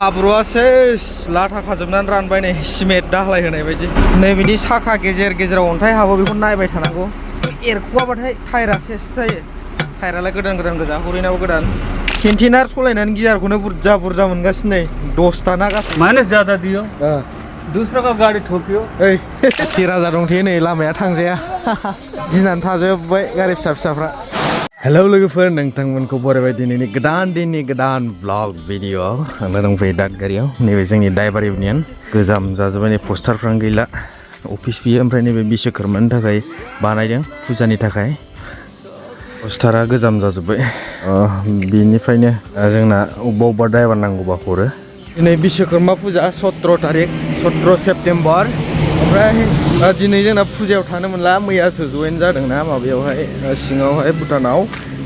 हाब्रुआ सेस लाथा खाजोबनानै रानबाय नै सिमेन्ट दाहलाय होनाय बायदि नै बिदि साखा गेजेर गेजेराव अन्थाइ हाबो बेखौ नायबाय थानांगौ एरख'वाबाथाय टायरा सेस जायो टायरालाय गोदान गोदान गोजा हरैनाबो गोदान केन्टिनार सलायनानै गियारखौनो बुरजा बुरजा मोनगासिनो नै 10 ना गासै माइनस ज्यादा दियो दूसरा का गाड़ी ठोकियो ओइ 13,000 दंथ'यो नै लामाया थांजाया गिनानै थाजोब्बाय गारि फिसा फिसाफ्रा हेलौ लोगोफोर नोंथांमोनखौ बरायबाय दिनैनि गोदान दिननि गोदान ब्लग भिडिअ'आव आंना दंफैयो दादगारियाव नैबे जोंनि ड्राइभार इउनियन गोजाम जाजोब्बाय नै पस्टारफ्रानो गैला अफिस बियो ओमफ्राय नैबे बिश्वकर्मानि थाखाय बानायदों फुजानि थाखाय पस्टारा गोजाम जाजोब्बाय बिनिफ्रायनो जोंना अबेबा अबेबा ड्राइभार नांगौबा हरो दिनै बिश्वकर्मा पुजा 17 तारिख 17 सेप्तेम्बर ओमफ्राय दिनै जोंना फुजायाव थानो मोनला मैयासो जयेन जादोंना माबायावहाय सिङावहाय भुटानाव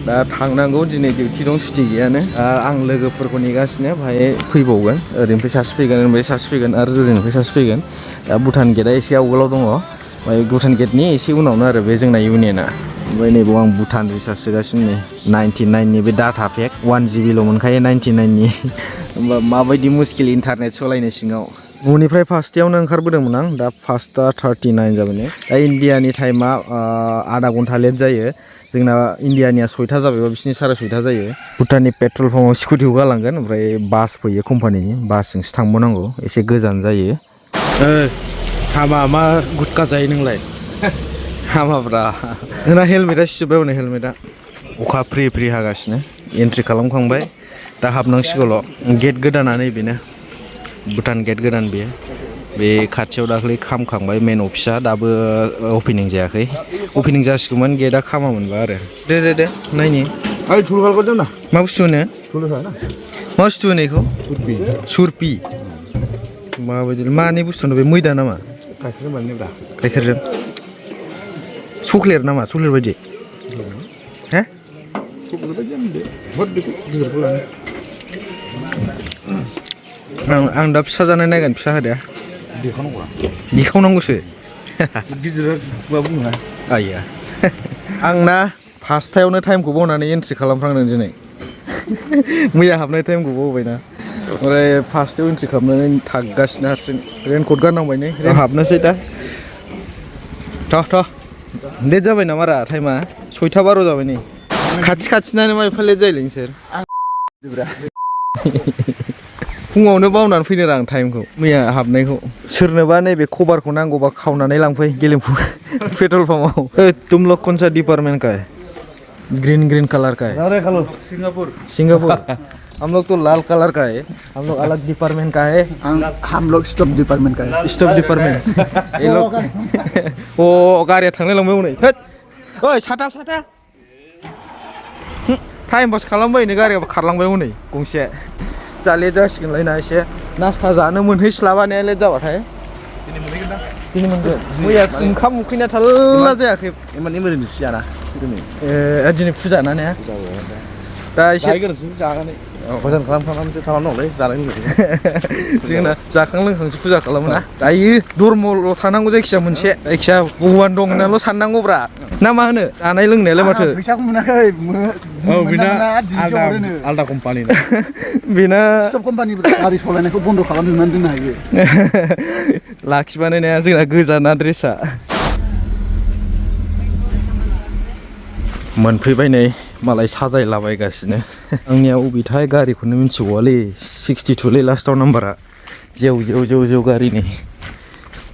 दा थांनांगौ दिनै डिउटि दं सुटि गैयानो आं लोगोफोरखौ नेगासिनो बाहाय फैबावगोन ओरैनिफ्राय सासे फैगोन ओमफ्राय सासे फैगोन आरो ओरैनिफ्राय सासे फैगोन दा भुटान गेटआ एसे आवगोलाव दङ ओमफ्राय भुटान गेटनि एसे उनावनो आरो बे जोंना इउनियना ओमफ्राय नैबाव आं भुटान रिसार्ज सोगासिनो नै 99नि बे डाटा पेक 1 GB ल' मोनखायो 99नि होमबा माबायदि मुस्किल इन्टारनेट सलायनो सिङाव न'निफ्राय फासथायावनो ओंखारबोदोंमोन आं दा 5:39 जाबाय दा इन्डियानि टाइमा आधा घन्टा लेट जायो जोंना इन्डियानिया 6टा जाबायबा बिसिनि 6:30 जायो भुटाननि पेट्रल पाम्पआव स्कुटिखौ गालांगोन ओमफ्राय बास फैयो कम्पानिनि बासजोंसो थांबावनांगौ एसे गोजान जायो हामा मा गुटखा जायो नोंलाय हामाब्रा नोंना हेलमेटआ सिजोब्बाय हनै हेलमेटआ अखा फ्रि फ्रि हागासिनो एन्ट्रि खालामखांबाय दा हाबनांसिगौल' गेट गोदाना नैबेनो भुटान गेट गोदान बेयो बे खाथियाव दाख्लै खामखांबाय मेन अफिसा दाबो अपेनिं जायाखै अपेनिं जासिगौमोन गेटआ खामामोनबा आरो दे नायनि मा बुस्थु होनो मा बुस्थु होनो बेखौ सुरपि माबायदि मानि बुस्थु बे मैदा नामा गाइखेरजों चक्लेट नामा चक्लेट बायदि हे आं दा फिसा जानाय नायगोन फिसा होदो दिखावनांगौसो आइया आंना फासथायावनो टाइमखौ बावनानै एन्ट्रि खालामफ्रांदों दिनै मैया हाबनाय टाइमखौ बावबायना ओमफ्राय फासथायाव एन्ट्रि खालामनानै थागासिनो हारसिं रेनकट गाननांबाय नै हाबनोसै दा थ' लेट जाबाय नामा रा टाइमा 6:12 जाबाय नै खाथिनानो मा एफा लेट जायोलै नोंसोर फुङावनो बावनानै फैनो आं टाइमखौ मैया हाबनायखौ सोरनोबा नैबे कभारखौ नांगौबा खावनानै लांफै गेलेमफु पेट्रल पाम्पआव तुम लोग कौन सा डिपार्टमेंट का है ग्रीन कलर का है सिंगापुर हम लोग तो लाल कलर का है हम लोग अलग डिपार्टमेंट का है हम लोग स्टॉप डिपार्टमेंट का है स्टॉप डिपार्टमेंट ये लोग ओ गारिया थांलाय लांबाय हनै ओइ साथा टाइम पास खालामबाय नै गारिया खारलांबाय हनै गंसे जा लेट जासिगोनलाय ना एसे नास्ता जानो मोनहैस्लाबानाया लेट जाबाथाय दिनै मोनगोन मैया ओंखाम उखैना थाल्ला जायाखै माने इमारजेन्सि जाना दिनै फुजा ना ने दा एसे जानानै मोजां खालामखांनानैसो खालामनांगौलै जानाय लोंनाय जोंना जाखां लोंखांसो फुजा खालामोना दायो धर्मल' थानांगौ जायखिजाया मोनसे जायखिजाया भगबान दं होननानैल' साननांगौब्रा ना मा होनो जानाय लोंनायालाय माथो फैसाखौ मोनाखै आलदा कम्पानि बेना स्टप कम्पानि गारि सालायनायखौ बन्द' खालामजोबनानै दोननो हायो लाखिबानो नाया जोंना गोजाना ड्रेसा मोनफैबाय नै मालाय साजायलाबायगासिनो आंनिया अबेथाय गारिखौनो मिन्थिबावालै 62 लै लास्टाव नाम्बारा जेव गारिनि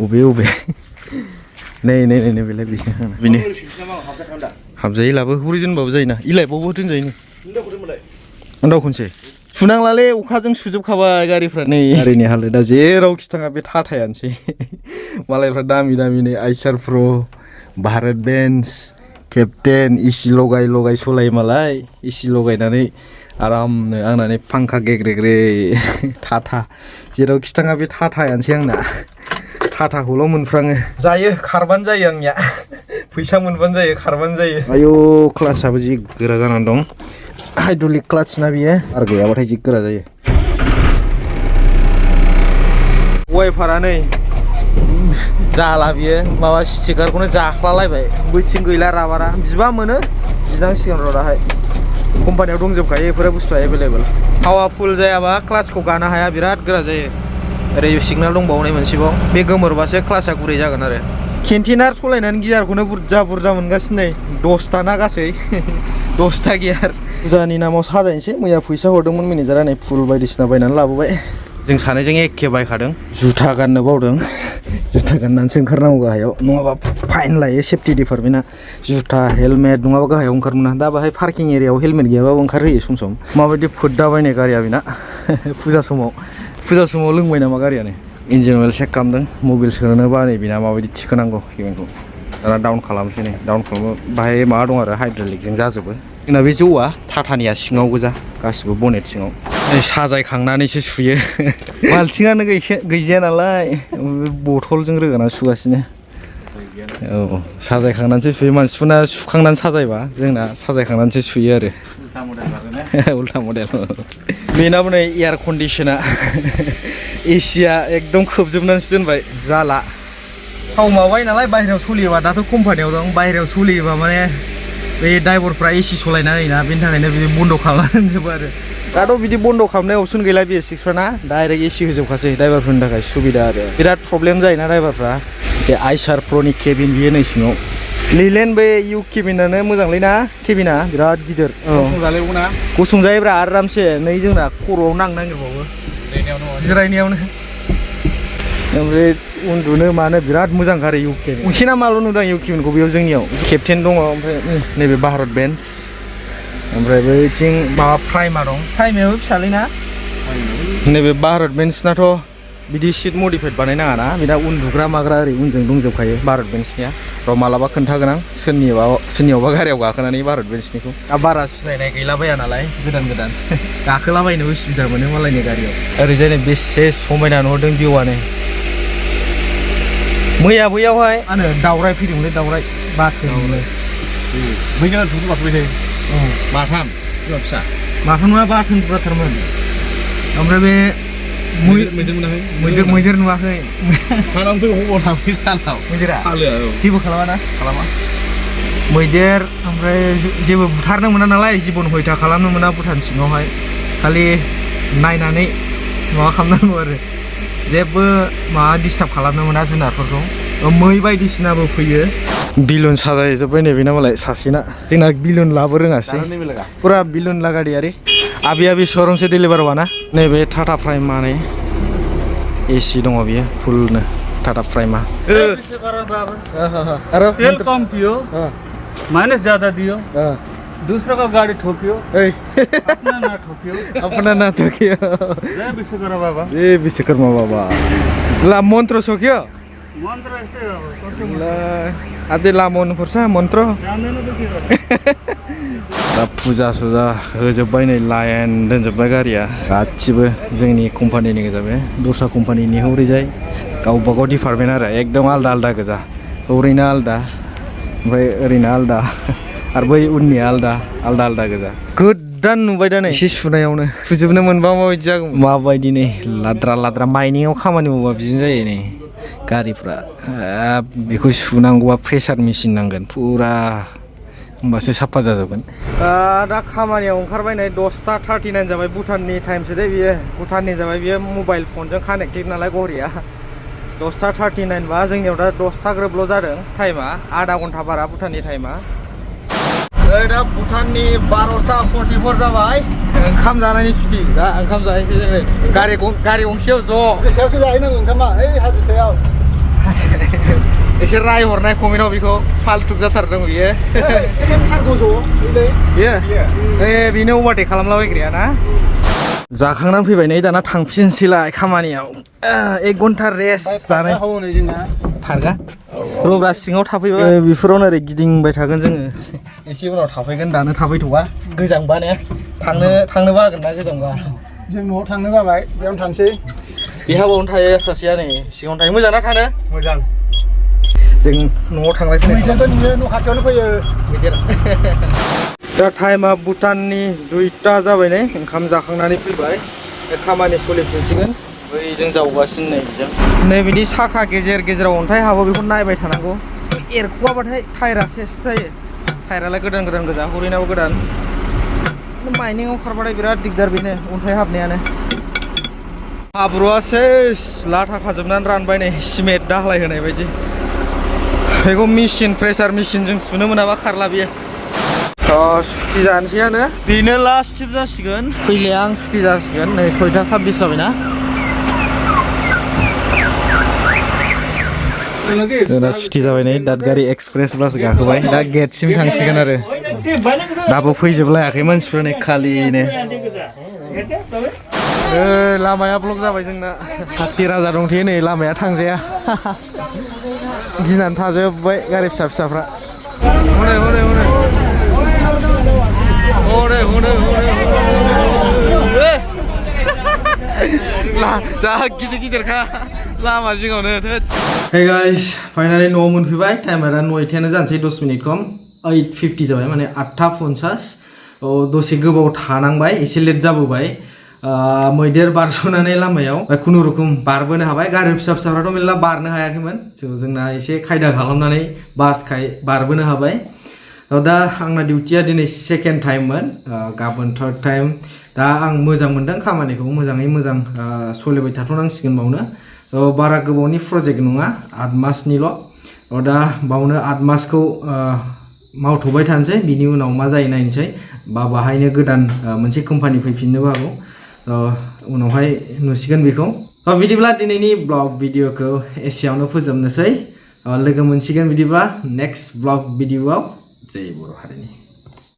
अबे नै बेलाय बेनो हाबजायो लाबो हुरिजोनबाबो जायोना इलाइबावबो दोनजायो उन्दाव खनसे सुनांलालै अखाजों सुजोबखाबाय गारिफ्रा नै गारिनि हालोदा जेरावखि थाङा बे थाथायानोसै मालायफ्रा दामि नै आइसार प्र भारत बेन्स केप्टेन एसि लगाय सलायो मालाय एसि लगायनानै आरामनो आंनानै फांखा गेग्रेग्रे टाटा जेरावखि थाङा बे टाटायानोसै आंना टाटाखौल' मोनफ्राङो जायो खारबानो जायो आंनिया फैसा मोनबानो जायो खारबानो जायो आयौ क्लासाबो जि गोरा जानानै दं हाइड्रलिक क्लाच ना बियो आरो गैयाबाथाय जि गोरा जायो वाइफारा नै जाला बियो माबा स्टिकारखौनो जाख्लालायबाय बैथिं गैला राबारा बिबा मोनो बिनांसिगोन र' दाहाय कम्पानियाव दंजोबखायो बेफोर बुस्थुआ एभेलेबल हावा फुल जायाबा क्लाचखौ गानो हाया बिराद गोरा जायो ओरै सिगनाल दंबावनाय मोनसेबाव बे गोमोरबासो क्लाचआ गुरै जागोन आरो केन्टिनार सलायनानै गियारखौनो बुरजा मोनगासिनो नै 10ता ना गासै 10ता गियार फुजानि नामाव साजायनोसै मैया फैसा हरदोंमोन मेनेजारा नै फुल बायदिसिना बायनानै लाबोबाय जों सानैजों एखे बायखादों जुथा गाननो बावदों जुथा गाननानैसो ओंखारनांगौ गाहायाव नङाबा फाइन लायो सेफ्टि डिपार्टमेन्टआ जुथा हेलमेट नङाबा गाहायाव ओंखारमोना दा बाहाय पार्किं एरियायाव हेलमेट गैयाबाबो ओंखारहोयो सम सम माबायदि फोद्दा बायनाय गारिया बेना फुजा समाव लोंबाय नामा गारियानो इन्जिन अइल चेक खालामदों मबाइल सोनोबा नै बेना माबायदि थिखोनांगौ हेलमेटखौ दाना डाउन खालामसै नै डाउन खालामो बाहाय माबा दं आरो हाइड्रलिकजों जाजोबो जोंना बे जौआ टाटानिया सिङाव गोजा गासिबो बनेट सिङाव साजायखांनानैसो सुयो बाल्थिङानो गैजाया नालाय बथलजों रोगाना सुगासिनो औ साजायखांनानैसो सुयो मानसिफोरना सुखांनानै साजायबा जोंना साजायखांनानैसो सुयो आरो उल्टा मडेल बेनाबो नै एयार कन्डिसना एसिया एकदम खोबजोबनानैसो दोनबाय जाला थाव माबाबाय नालाय बाहेरायाव सोलियोबा दाथ' कम्पानियाव दं बाहेरायाव सोलियोबा माने बे ड्राइभारफ्रा एसि सलायना होयोना बेनि थाखायनो बिदि बन्द' खालामना दोनजोबो आरो दाथ' बिदि बन्द' खालामनाय अपसन गैला BS6फ्राना डाइरेक्ट एसि होजोबखासै ड्राइभारफोरनि थाखाय सुबिदा आरो बिराद प्रब्लेम जायोना ड्राइभारफ्रा बे आइसार प्र'नि केबिन बियो नै सिङाव लिलेन बे इउ केबिनानो मोजांलै ना केबिना बिराद गिदिर गुसुं जायोब्रा आरामसे नै जोंना खर'आव नांनो नागिरबावो जिरायनायावनो ओमफ्राय उन्दुनो मानो बिराद मोजां आरो इउ केबिन गंसेना माल' नुदों इउ केबिनखौ बेयाव जोंनियाव केप्टेन दङ ओमफ्राय नैबे भारत बेन्स ओमफ्राय बैथिं माबा प्राइमा दं प्राइमायाबो फिसालै ना नैबे भारत बेन्सनाथ' बिदि सिट मडिफाइड बानायनाङा ना बिना उन्दुग्रा माग्रा ओरै उनजों दंजोबखायो भारत बेन्सनिया र' मालाबा खोन्थागोन आं सोरनियावबा गारियाव गाखोनानै भारत बेन्सनिखौ दा बारा सिनायनाय गैलाबाया नालाय गोदान गाखोलाबायनो उसुबिदा मोनो मालायनि गारियाव ओरैजाय नै बेसे समायना नुहरदों भिउआनो मैया बैयावहाय मा होनो दावराय फैदोंमोनलै दावराय बाथोन बैजों दुरु बाथबाय थायो माथाम फिसा माथाम नङा बाथोन बुरजाथारमोन ओमफ्राय बे मैदेर नुवाखै मैदेरा जेबो खालामा मैदेर ओमफ्राय जेबो बुथारनो मोना नालाय जिबन हयथा खालामनो मोना भुटान सिङावहाय खालि नायनानै माबा खालामनांगौ आरो जेबो माबा डिस्टार्ब खालामनो मोना जुनारफोरखौ मै बायदिसिनाबो फैयो बिलुन साजायजोब्बाय नैबेना मालाय सासेना जोंना बिलुन लाबो रोङासै पुरा बिलुन लगा दिया रे अभी शोरूम से डिलीवर हुआ ना नैबे टाटा प्राइमा नै एसी दङ बियो फुलनो टाटा प्राइमा तेल कम पियो माइनस ज्यादा दियो दूसरा का गाड़ी ठोकियो अपना ना ठोकियो जय विश्वकर्मा बाबा ला मन्त्र सक्यो मन्त्र यस्तै हो अझै लामो हुनुपर्छ मन्त्र दा फुजा होजोब्बाय नै लाइन दोनजोब्बाय गारिया गासिबो जोंनि कम्पानिनि गोजा बे दस्रा कम्पानिनि हरैजाय गावबागाव डिपार्टमेन्ट आरो एकदम आलदा गोजा ओरैनो आलदा ओमफ्राय ओरैनो आलदा आरो बै उननिया आलदा गोजा गोदान नुबाय दा नै एसे सुनायावनो सुजोबनो मोनबा माबायदि जागौमोन माबायदि नै लाद्रा माइनिंआव खामानि मावबा बिदिनो जायो नै गारिफ्रा बेखौ सुनांगौबा प्रेसार मेसिन नांगोन फुरा होमबासो साफा जाजोबगोन दा खामानियाव ओंखारबाय नै 10:39 जाबाय भुटाननि टाइमसो दे बियो भुटाननि जाबाय बियो मबाइल फनजों कानेक्टेड नालाय घरिया 10:39 बा जोंनियाव दा 10ता ग्रोबल' जादों टाइमा आधा घन्टा बारा भुटाननि टाइमा दा भुटाननि 12:44 जाबाय ओंखाम जानायनि सुथि दा ओंखाम जाहैसै जोङो गारि गंसेयाव ज' सायावसो जाहैनांगौ ओंखामा ओइ हाजो सायाव एसे रायहरनाय कमेन्टआव बेखौ फाल्टुक जाथारदों बियो बेनो अभारटेक खालामलाबायग्राया ना जाखांनानै फैबाय नै दाना थांफिनसैलाय खामानियाव 1 घन्टा रेस्ट जानाय फारगा रब्रा सिङाव थाफैबाय बेफोरावनो ओरै गिदिंबाय थागोन जोङो एसे उनाव थाफैगोन दानो थाफैथ'वा गोजांबा ने थांनो बागोन ना गोजांबा जों न'आव थांनो बाबाय बेयावनो थांसै बेहा बावनो थायो सासेया नै सिङावनो थायो मोजां ना थानो मोजां जों न'आव थांलाय फैलाय मैदेरबो नुयो न' खाथियावनो फैयो मैदेर दा टाइमा भुटाननि 2ता जाबाय नै ओंखाम जाखांनानै फैबाय खामानि सोलिफिनसिगोन बैजों जावगासिनो नै बिजों नै बिदि साखा गेजेराव अन्थाइ हाबो बेखौ नायबाय थानांगौ एरख'वाबाथाय टायारा सेस जायो टायारालाय गोदान गोजा हरैनाबो गोदान माइनिंआव खारबाथाय बिराद दिगदार बेनो अन्थाइ हाबनायानो हाब्रुआ सेस लाथा खाजोबनानै रानबाय नै सिमेन्ट दाहलाय होनाय बायदि बेखौ मेचिन प्रेसार मेचिनजों सुनो मोनाबा खारला बियो सुथि जानोसैयानो बेनो लास्ट टिप जासिगोन फैलाया आं सुथि जासिगोन नै 6:26 जाबायना दा सुथि जाबाय नै दादगारि एक्सप्रेस बास गाखोबाय दा गेटसिम थांसिगोन आरो दाबो फैजोबलायाखै मानसिफोरा नै खालिनो लामाया ब्लक जाबाय जोंना हात्ति राजा दंथ'यो नै लामाया थांजाया गिनानै थाजोब्बाय गारि फिसा फिसाफ्रा हनै हनै हनै हनै हनै हनै जा गिदिर गिदिरखा लामा जिङावनो हे गाइस फाइनाली न'आव मोनफैबाय टाइमा दा 9:10 जानोसै 10 मिनिट खम 8:50 जाबाय माने 8:50 दसे गोबाव थानांबाय एसे लेट जाबोबाय मैदेर बारस'नानै लामायाव खुनुरुखुम बारबोनो हाबाय गारि फिसा फिसाफ्राथ' मेरला बारनो हायाखैमोन जोंना एसे खायदा खालामनानै बासखाय बारबोनो हाबाय दा आंना डिउटिया दिनै सेकेन्ड टाइममोन गाबोन थार्ड टाइम दा आं मोजां मोनदों खामानिखौ मोजाङै मोजां सोलिबाय थाथ'नांसिगोन बावनो बारा गोबावनि प्रजेक्ट नङा 8 मासनिल' दा बावनो 8 मासखौ मावथ'बाय थानोसै बिनि उनाव मा जायो नायनोसै बा बाहायनो गोदान मोनसे कम्पानि फैफिननोबो हागौ उनावहाय नुसिगोन बेखौ बिदिब्ला दिनैनि ब्लग भिडिअखौ एसेयावनो फोजोबनोसै लोगो मोनसिगोन बिदिब्ला नेक्स्ट ब्लग भिडिअआव जय बर' हारिनि